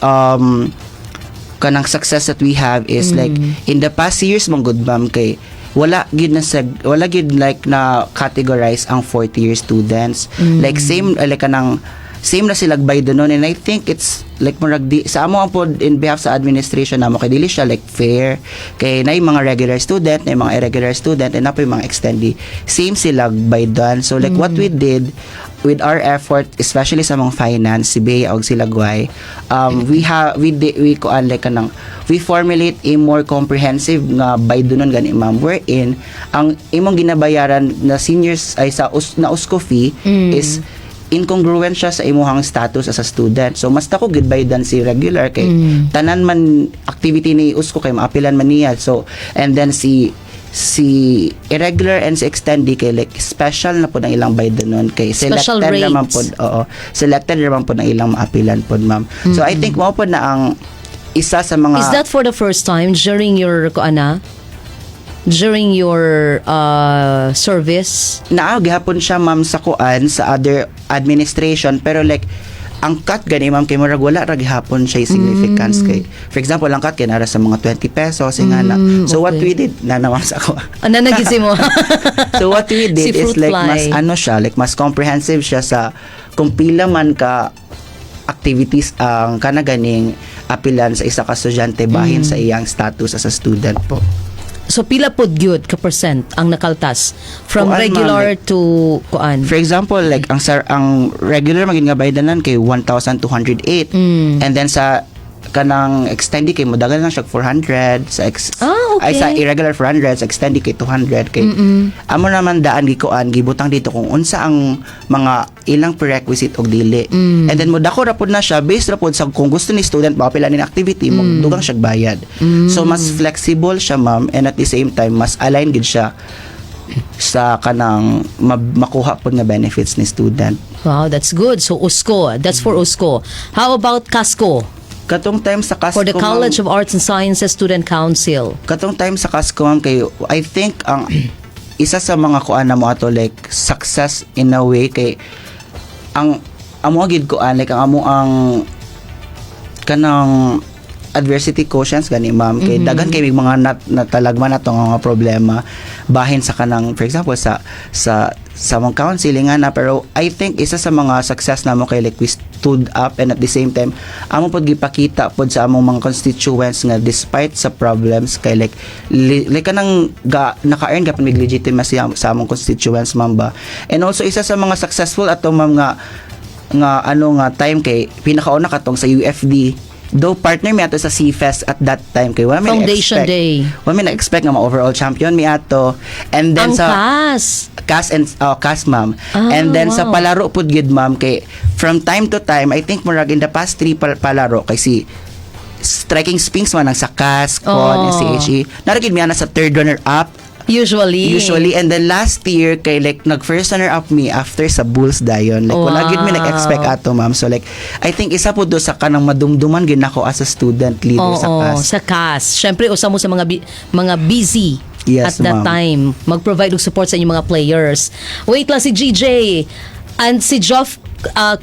kanang success that we have is like in the past years man gud, ma'am, kay wala gid na wala gid like na categorize ang fourth year students, like same like kanang same na sila by noon, and I think it's like murag di sa amo ang pod in behalf sa administration namo kay dili siya like fair kay nay mga regular student, nay mga irregular student, and napoy mga extended, same sila by done. So like what we did with our effort, especially sa mga finance, si Bea og sila Guay, we have we di, we kuan, like kanang we formulate a more comprehensive nga baydunon gani, ma'am, wherein ang imong ginabayaran na seniors ay sa na USCO fee is incongruent siya sa imuhang status as a student. So mas dako gid baydan si regular kay tanan man activity ni USCO kay maapilan man niya. So and then si irregular and si extended kay like special na po ang ilang baydan nun kay Special selected naman rates. po, oo, selected naman po ng ilang maapilan po, ma'am. So I think mao po na ang isa sa mga Is that for the first time during your kuana? During your service? Naa gihapon siya, ma'am, sa kuan, sa other administration, pero like ang cut gani, ma'am, kay murag wala ra gihapon siya significance kay for example ang cut kay nara sa mga 20 pesos nga na. So what we did na naman sa ako Ano nagisi mo? So what we did Si is fruit like fly. mas ano siya, like mas comprehensive siya sa kung pila man ka activities ang kanaganing apilan sa isa ka estudyante bahin sa iyang status as a student po. So pila pod gyud ka percent ang nakaltas from Kuan, ma'am, regular like- to kuan? For example, like ang regular maging nga baydanan kay 1,208. And then sa kanang extended kay modagan lang siya 400 sa ex ay sa irregular 400, sa extended kay 200, kay amo naman daan gikuan, gibutang dito kung unsa ang mga ilang prerequisite og dili. And then modako ra pod na siya based ra pod sa kung gusto ni student maapila ni activity, mo dugang siya bayad. So mas flexible siya, ma'am, and at the same time mas align gid siya sa kanang makuha pod nga benefits ni student. Wow, that's good. So USCO, that's for USCO. How about CASCO? Katong time sa CASCO For the ma'am, College of Arts and Sciences Student Council. Katong time sa CASCO, ma'am, kay I think ang isa sa mga kuan na mo ato, like success in a way, kay ang amo gid kuan, like ang amo ang kanang adversity quotients gani, ma'am, kay daghan kay may mga natalagman ato nga mga problema bahin sa kanang, for example, sa mong counseling nga na. Pero I think isa sa mga success namo kay like we stood up and at the same time amo pod gipakita pod sa among mga constituents nga despite sa problems kay like like kanang naka-earn gapon mig legitimacy sa among constituents, ma'am ba. And also isa sa mga successful ato, ma'am, nga ano nga time kay pinakauna katong sa UFD, though partner mi ato sa CFest at that time, kay wala mi Foundation na-expect Day. Wala mi na-expect nga ma-overall champion mi ato. And then Ang sa CAS. CAS and oh, CAS, ma'am. And then sa palaro pud gid, ma'am, kay from time to time, I think murag in the past three palaro kay si Striking Sphinx man ang sa CAS con SCHE nara gid mi ana sa third runner up. Usually. Usually. And then last year kay like nag first runner up mi after sa Bulls dayon. Like wala gid mi nag-expect ato, ma'am. So like I think isa po do sa kanang madumduman gid nako as a student leader sa CAS. Sa CAS. Syempre, usa mo sa mga busy Yes, at that ma'am. time. Mag-provide og support sa inyong mga players. Wait lang si GJ. And si Joff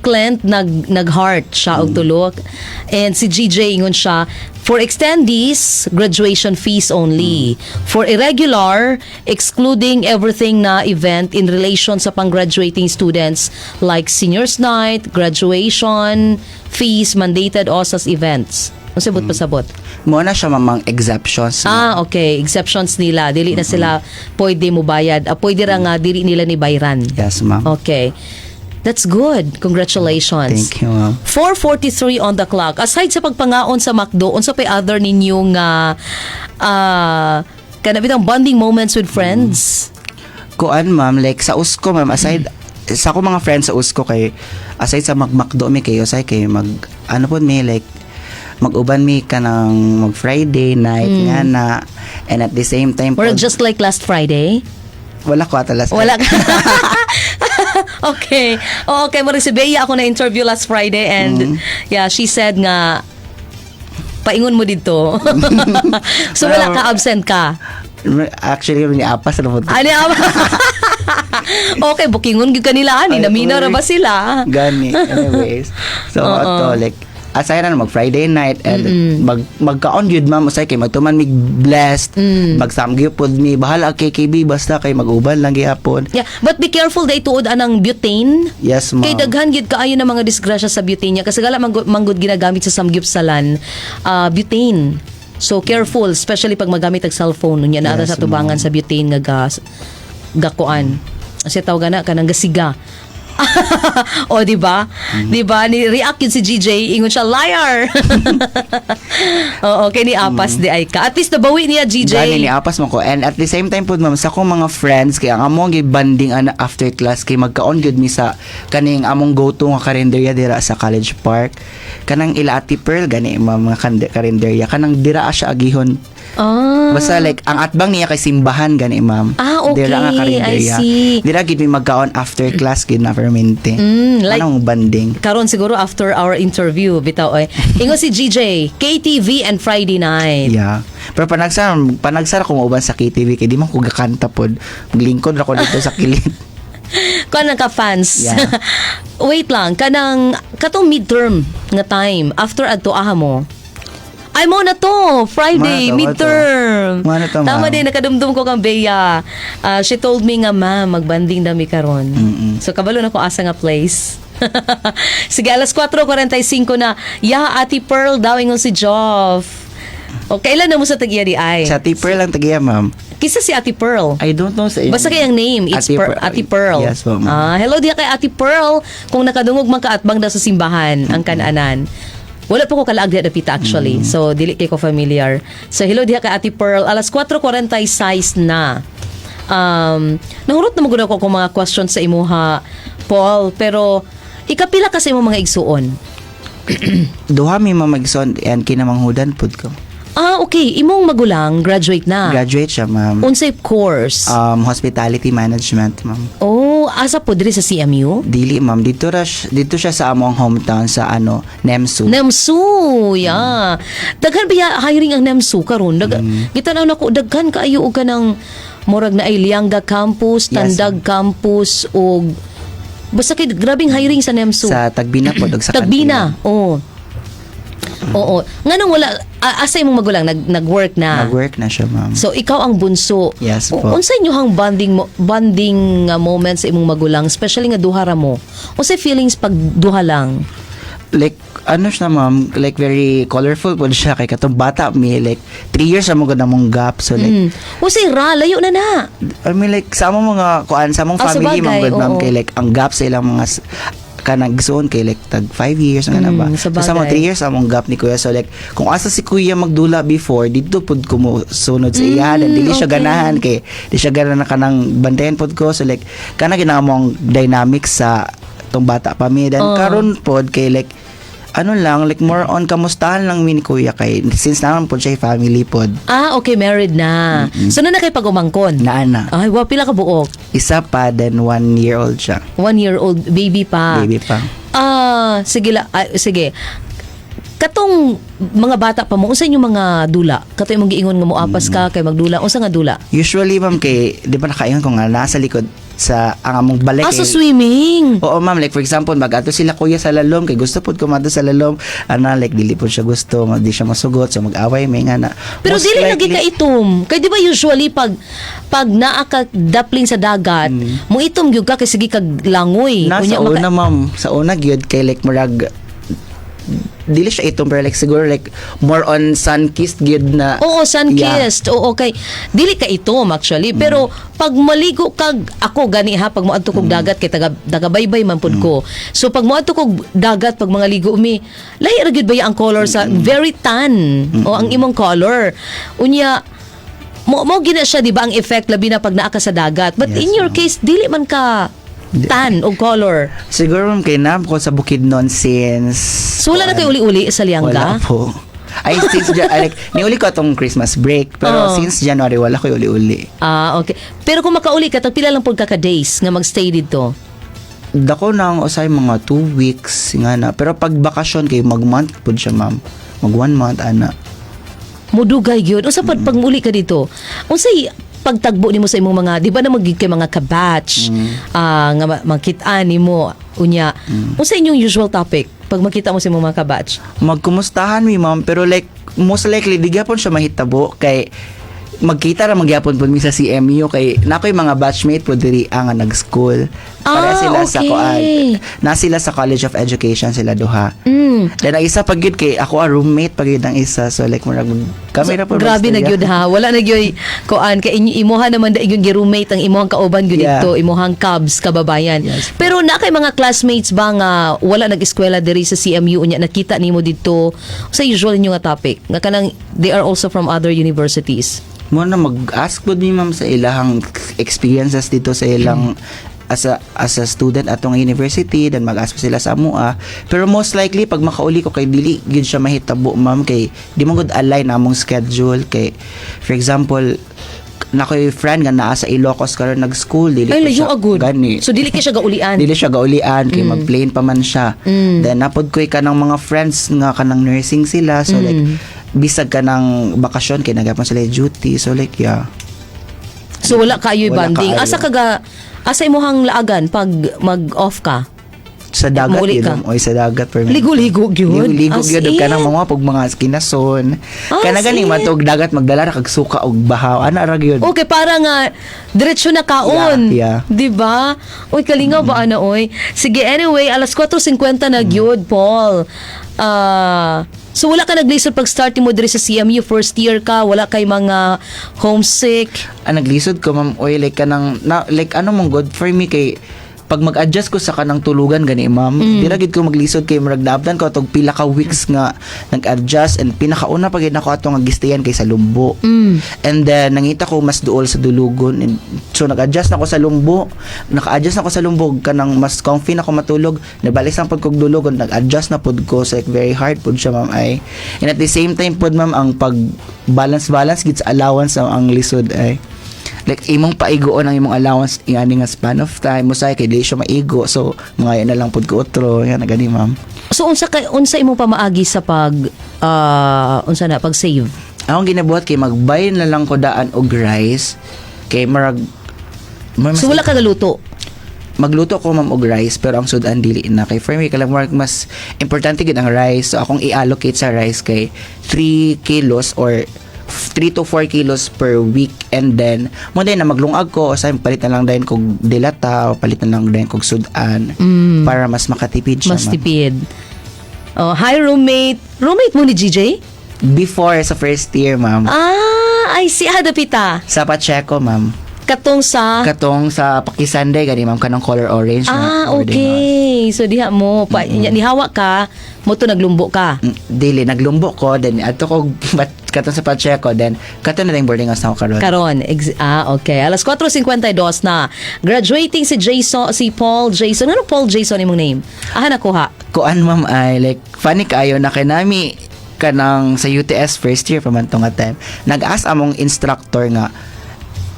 Clint nag-heart siya og tulok. And si GJ, ingon siya, for extendees, graduation fees only. For irregular, excluding everything na event in relation sa pang-graduating students like seniors night, graduation fees, mandated OSAS events. Unsa buot pasabot? Mo na siya, ma'am, ang exceptions. Ah, okay. Exceptions nila. Dili na sila pwede mo bayad. Ah, pwede ra nga dili nila ni bayran. Yes, ma'am. Okay. That's good. Congratulations. Thank you, ma'am. 4:43 on the clock. Aside sa pagpangaon sa McDo, unsa pay other ninyong kana bitang bonding moments with friends? Kuan, ma'am, like sa USCO, ma'am, aside sa ako mga friends sa USCO kay aside sa magmakdo mi kayo say kay mag ano po mi, like mag-uban mi kanang mag Friday night nga na and at the same time Or pod- just like last Friday? Wala ko ata last. Wala ka. Okay. Oh, okay, mo si Bea ako na interview last Friday and yeah, she said nga paingon mo dito. So wala ka, absent ka. Actually, ni apas na po. Ani ama. Okay, bookingon gyud kanila ani, Ay, naminaw ra uy. ba sila? Gani. Anyways. So, ato, like, aside na mag Friday night and magkaon gyud, ma'am, usay kay magtuman mig blessed, magsamgyup pod mi, bahala ang KKB, basta kay mag-uban lang gihapon. Yeah, but be careful day tuod anang butane. Yes, ma'am. Kay daghan gyud kaayo ng mga disgrasya sa butane niya kasi gala manggod ginagamit sa samgyupsalan, butane. So careful, especially pag magamit og cellphone unya naa sa tubangan sa butane nga gas gakuan. Kasi tawag na kanang gasiga. O, di ba? Di ba? Ni react yun si GJ, ingon siya, "Liar." Oo, kay ni apas di ay ka. At least nabawi niya, GJ. Gani, ni apas mo ko. And at the same time pud, ma'am, sa akong mga friends kay ang among bonding ana after class kay magkaon gyud mi sa kaning among go-to nga karinderya dira sa College Park. Kanang ila Ate Pearl gani, ma'am, mga karinderya, kanang dira siya agihon. Basta like ang atbang niya kay simbahan gani, ma'am. Dira nga karinderya. I see. Dira gid mi magkaon after class gid na permente. Like- Anong bonding. Karon siguro after our interview bitaw oy. Ingon si GJ, KTV and Friday night. Yeah. Pero panagsara ko mauban sa KTV kay di man ko gakanta pod. Maglingkod ra ko dito sa kilid. Kuan ka fans. Yeah. Wait lang, kanang katong midterm nga time after adto aha mo. Ay mo na to, Friday, Mo na to, midterm. Mo na to, Tama ma'am. din, nakadumdum ko kang Bea. Ah, she told me nga, "Ma'am, magbanding dami karon." So kabalo na ko asa nga place. Sige, alas 4:45 na. Ya, Ate Pearl daw, ingon si Joff. O, kailan na mo sa tag-iya di ay? Sa Ate Pearl lang tagiya, ma'am. Kisa si Ate Pearl? I don't know sa inyo. Basta kayang name, it's Ate Ate Pearl. Yes po, ma'am. Ah, hello diya kay Ate Pearl. Kung nakadungog man kaatbang daw sa simbahan, ang kananan. Wala pa ko kalaag diha dapita actually. So dili kay ko familiar. So hello diha kay Ate Pearl. Alas 4:46 na. Nahurot na mo gud ako kung mga questions sa imuha, Paul, pero ikapila ka sa imong mga igsuon? Duha mi, ma'am, magson and kinamanghudan pud ko. Ah, okay. Imong magulang graduate na. Graduate siya, ma'am. Unsay course? Hospitality management, ma'am. Oh, asa po diri sa CMU? Dili, ma'am, dito siya sa among hometown sa ano, Nemsu. NEMSU, yeah. Daghan ba ya hiring ang NEMSU karon? Gitan-aw nako daghan kaayo og kanang Murag naay Lianga Campus, Tandag Campus ug basta kay grabing hiring sa NEMSU. Sa Tagbina po, ug sa Tagbina. Oo. Oo. Nganong wala asa imong magulang nag-work na? Nag-work na siya, ma'am. So ikaw ang bunso. Yes po. Unsa inyohang bonding nga moment sa imong magulang, especially nga duha ra mo? Unsay feelings pag duha lang? Like ano siya, ma'am, like very colorful po siya kay katong bata mi, like 3 years ra mo gud among gap, so like Unsay ra layo na na. I mean, like sa among mga kuan, sa among Ah, sa family, bagay, man gud, ma'am, oo. kay like ang gap sa ilang mga kanang zone kay like tag 5 years nga na ba. Sa So, sa mga bagay. 3 years among gap ni kuya, so like kung asa si kuya magdula before, didto pud ko mo sunod sa iya, then dili siya ganahan kay di siya ganahan na kanang bantayan pud ko, so like kana ginamong dynamics sa tong bata pa mi. Then karon pod kay like ano lang, like more on kamustahan lang mi ni kuya kay since naman pod siya family pod. Ah, okay, married na. So na kay pag-umangkon? Naa na. Ay, wa pila ka buok? Isa pa, then 1 year old siya. 1 year old baby pa. Baby pa. Ah, sige la, ay, sige. Katong mga bata pa mo, unsa inyong mga dula? Katong imong giingon nga moapas ka kay magdula, unsa nga dula? Usually, ma'am, kay, di ba nakaingon ko nga, nasa likod sa ang among balay. Ah, so swimming. Oo, ma'am, like for example, mag-adto sila kuya sa lalom kay gusto pud ko madto sa lalom. Ana, like dili pud siya gusto, di siya masugot, so mag-away may nga na. Pero Most dili lagi likely- ka itom. Kay di ba usually pag naa ka dapling sa dagat, mo itom gyud ka kay sige kag langoy. Na, Unya sa una, ma'am, sa una gyud kay like murag dili siya itom pero like siguro like more on sun-kissed gyud na. Oo, sun-kissed. Oo, kay dili ka itom actually, pero pag maligo kag ako gani ha, pag moadto kog dagat kay taga taga baybay man pud ko. So pag moadto kog dagat pag mga ligo mi, lahi ra gyud ba ang color sa very tan o ang imong color. Unya mo mo gina siya, di ba, ang effect labi na pag naa ka sa dagat. But in your case dili man ka tan o color. Siguro, ma'am, kay na ko sa Bukidnon since So wala na kayo uli-uli sa Wala Lianga? po. Ay, since, ay, like, niuli ko atong Christmas break. Pero since January, wala ko uli-uli. Ah, okay. Pero kung makauli ka, tag pila lang pud ka ka days nga magstay dito? Dako na ang usay mga 2 weeks nga na. Pero pag bakasyon kay mag-month pud siya, ma'am. Mag one month, ana. Mudugay gyud. Unsa pag pagmuli ka dito? Unsay pagtagbo nimo sa imong mga, di ba na magig kay mga kabatch nga makit-an nimo unya? Unsa inyong usual topic pag makita mo sa imong mga kabatch? Magkumustahan mi, ma'am. Pero like, most likely, di gyapon siya mahitabo kay magkita ra magyapon pud mi sa CMU kay nakoy mga batchmate po diri ang nga nag-school. Para sila sa kuan. Na sila sa College of Education sila duha. Then ang isa pag gyud kay ako a roommate pag gyud ang isa, so like murag kami ra po Grabe na magstorya. gyud ha. Wala na gyud kuan kay inyo imuha naman da yung roommate ang imuhang kauban gyud dito, imuhang Cubs kababayan. Yes. Pero na kay mga classmates ba nga wala nag-eskwela diri sa CMU unya nakita nimo dito sa usual inyo nga topic nga kanang they are also from other universities? Mo na mag-ask pud mi, ma'am, sa ilahang experiences dito sa ilang as a student atong university, then mag-ask pa sila sa amoa. Pero most likely pag makauli ko kay dili gyud siya mahitabo, ma'am, kay di mo gud align among schedule kay for example nakoy friend nga naa sa Ilocos karon nag-school, dili Ay, ko layo siya agud. gani. So dili kay siya gaulian. Dili siya gaulian kay mag-plane pa man siya. Then napod ko'y kanang mga friends nga kanang nursing sila, so like bisag kanang bakasyon kay nagapon sila duty, so like yeah. So wala kayo Wala bonding. kaayo. Asa kaga asa imuhang laagan pag mag-off ka? Sa dagat Muuli yun. ka? Oy, sa dagat per Ligo-ligo gyud. Ligo As gyud in? kanang mga pag mga kinason. As Kana ganing in? matog dagat magdala ra kag suka og bahaw. Ana ra gyud. Okay, para nga diretso na kaon. Yeah. 'Di ba? Uy, kalingaw ba ana oy? Sige, anyway, alas 4:50 na gyud, Paul. Ah, so wala ka naglisod pag start mo diri sa CMU, first year ka, wala kay mga homesick? Ah, naglisod ko, ma'am, oy, like kanang na, like ano mong good for me kay pag mag-adjust ko sa kanang tulugan gani, ma'am, di ra gid ko maglisod kay murag naabdan ko atong pila ka weeks nga nag-adjust, and pinakauna pa gid nako ato nga gistayan kay sa Lumbo. And then nangita ko mas duol sa Dulugon and so nag-adjust na ko sa Lumbo, naka-adjust na ko sa Lumbo, kanang mas comfy na ko matulog, nabalik sang pud kog Dulugon, nag-adjust na pud ko, so like very hard pud siya, ma'am, ay. And at the same time pud, ma'am, ang pag balance balance gid sa allowance ang lisod ay like imong paigoon ang imong allowance ingani nga span of time mo kay dili siya maigo, so mga na lang pud ko otro nga na gani, ma'am. So unsa kay unsa imong pamaagi sa pag unsa na pag save? Akong ginabuhat kay mag-buy na lang ko daan og rice kay Kay marag So wala ka galuto? Magluto ko, ma'am, og rice, pero ang sudan dili na, kay for me kalang murag mas importante gid ang rice. So akong i-allocate sa rice kay 3 kilos or 3 to 4 kilos per week, and then mo din na maglungag ko sa palit na lang din kog dilata o palit na lang din kog sudan para mas makatipid siya, Mas ma'am. tipid. Oh, hi, roommate. Roommate mo ni GJ? Before, sa first year, ma'am. Ah, I see. Ah, dapita. Sa Pacheco, ma'am. Katong sa Katong sa Pakisanday gani, ma'am, kanang color orange na Ah, boarding house. okay. So diha mo pa nihawa ka mo to, naglumbo ka. Dili, naglumbo ko, then adto ko bat katong sa Pacheco, then kato na lang boarding house na ako karon. Karon. Ah, okay. Alas 4:52 na. Graduating si Jason, si Paul Jason. Ano Paul Jason imong name? Ah, nakuha? Kuan, ma'am, ay like funny kaayo na kay nami kanang sa UTS first year pa man to nga time. Nag-ask among instructor nga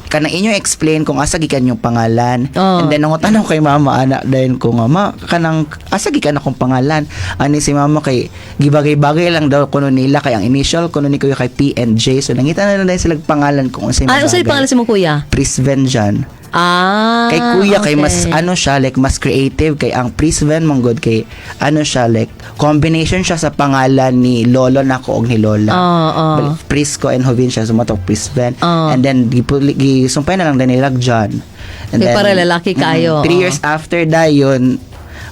kanang inyo explain kung asa gikan yung pangalan. Oh. And then nangutana ko kay mama ana dayon ko nga, "Ma, kanang asa gikan akong pangalan?" Ani si mama kay gibagay-bagay lang daw kuno nila, kay ang initial kuno ni kuya kay P and J. So nangita na lang dayon sila pangalan kung unsay Ah, unsay mabagay. pangalan sa imong kuya? Prisven John. Ah, Kay kuya kay mas ano siya, like mas creative, kay ang Prisven manggod kay ano siya, like combination siya sa pangalan ni lolo nako og ni lola. Oo. Bali, Prisco and Hovin siya, so matok Prisven. Oo. And then gisumpay na lang din nila John. And Kay para lalaki kaayo, three oo. years after dayon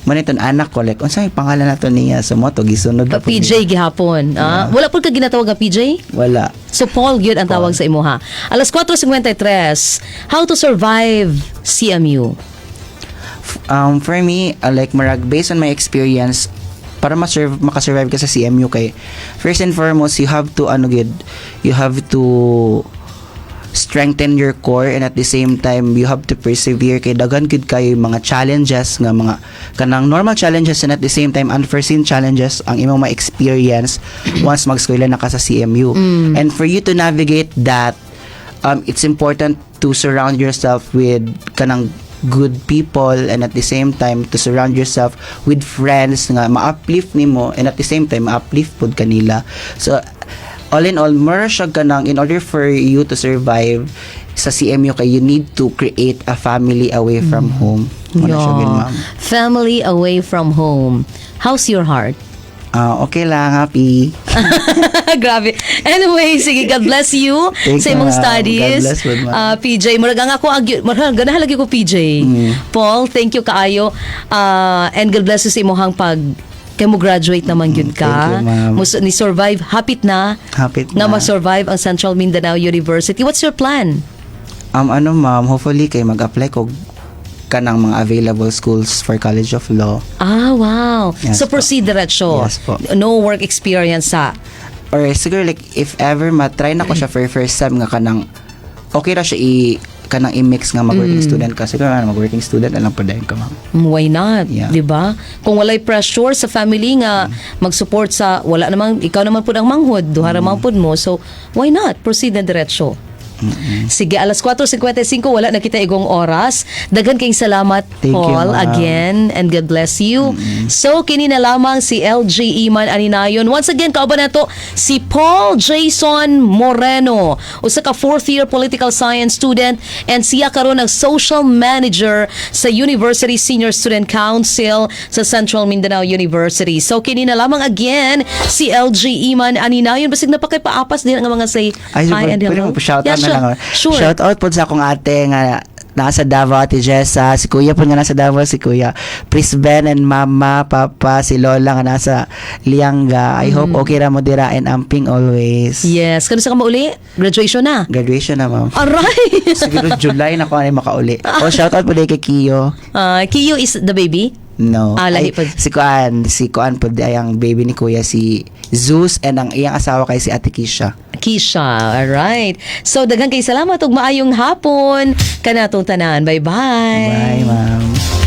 maniton anak ko, like unsa yung pangalan nato niya, so mo to gisunod na po PJ niya. gihapon. Ah, wala pud ka ginatawag nga PJ? Wala. So Paul gyud ang tawag sa imuha. Alas 4:53. How to survive CMU? For me, like marag based on my experience, para ma-serve makasurvive ka sa CMU kay first and foremost you have to ano gid, you have to strengthen your core, and at the same time you have to persevere kay daghan gid kayo yung mga challenges nga mga kanang normal challenges and at the same time unforeseen challenges ang imong ma-experience once mag-eskwela na ka sa CMU. And for you to navigate that, it's important to surround yourself with kanang good people and at the same time to surround yourself with friends nga ma-uplift nimo and at the same time ma-uplift pud kanila. So all in all, mura siya kanang in order for you to survive sa CMU kay you need to create a family away from home. Muna siya gid, ma'am. Family away from home. How's your heart? Ah, okay lang, happy. Grabe. Anyway, sige, God bless you Thank sa you, imong ma'am. studies. God bless po, ma'am. Ah, PJ, murag ang ako ang murag ganahan lagi ko PJ. Paul, thank you kaayo. Ah, and God bless you sa imong pag kay mo graduate naman gyud ka. Thank you, ma'am. Mo ni survive hapit na. Hapit nga na. ma-survive ang Central Mindanao University. What's your plan? Ano, ma'am, hopefully kay mag-apply ko kanang mga available schools for College of Law. Ah, wow. Yes So po. Proceed diretso. Yes po. No work experience sa. Or siguro like if ever ma-try na ko siya for first time nga kanang okay ra siya i kanang i-mix nga mag-working student ka. Siguro ano, mag-working student na lang po dayon ko, ma'am. Why not? Yeah. 'Di ba? Kung walay pressure sa family nga mag-support sa wala namang ikaw naman pud ang manghod, duha ra man pud mo. So why not? Proceed na diretso. Sige, alas 4:55, wala na kita igong oras. Daghan kayong salamat, Thank you, Paul, ma'am. Again, and God bless you. So, kini na lamang si LG Iman Aninayon. Once again, kauban nato si Paul Jason Moreno, usa ka fourth year political science student and siya karon ang social manager sa University Senior Student Council sa Central Mindanao University. So, kini na lamang again si LG Iman Aninayon. Basig na pa kay paapas din ang mga say Ay, hi and pwede hello. mo po shout out Yeah, na sure. lang. Sure. Shout out po sa akong ate nga nasa Davao, Ate Jessa, si kuya po nga nasa Davao, si Kuya Prisben and mama, papa, si lola nga nasa Lianga. I hope okay ra mo dira and amping always. Yes. Kano sa ka mauli? Graduation na. Graduation na, ma'am. Aray! Siguro July na ko ano makauli. Oh, shout out po din kay Kiyo. Kiyo is the baby? No. Ah, lahi Ay, po. Si Kuan po ay ang baby ni kuya, si Zeus, and ang iyang asawa kay si Ate Kisha. Kisha. Alright. So, daghan kay salamat ug maayong hapon kanatong tanan. Bye-bye. Bye, ma'am.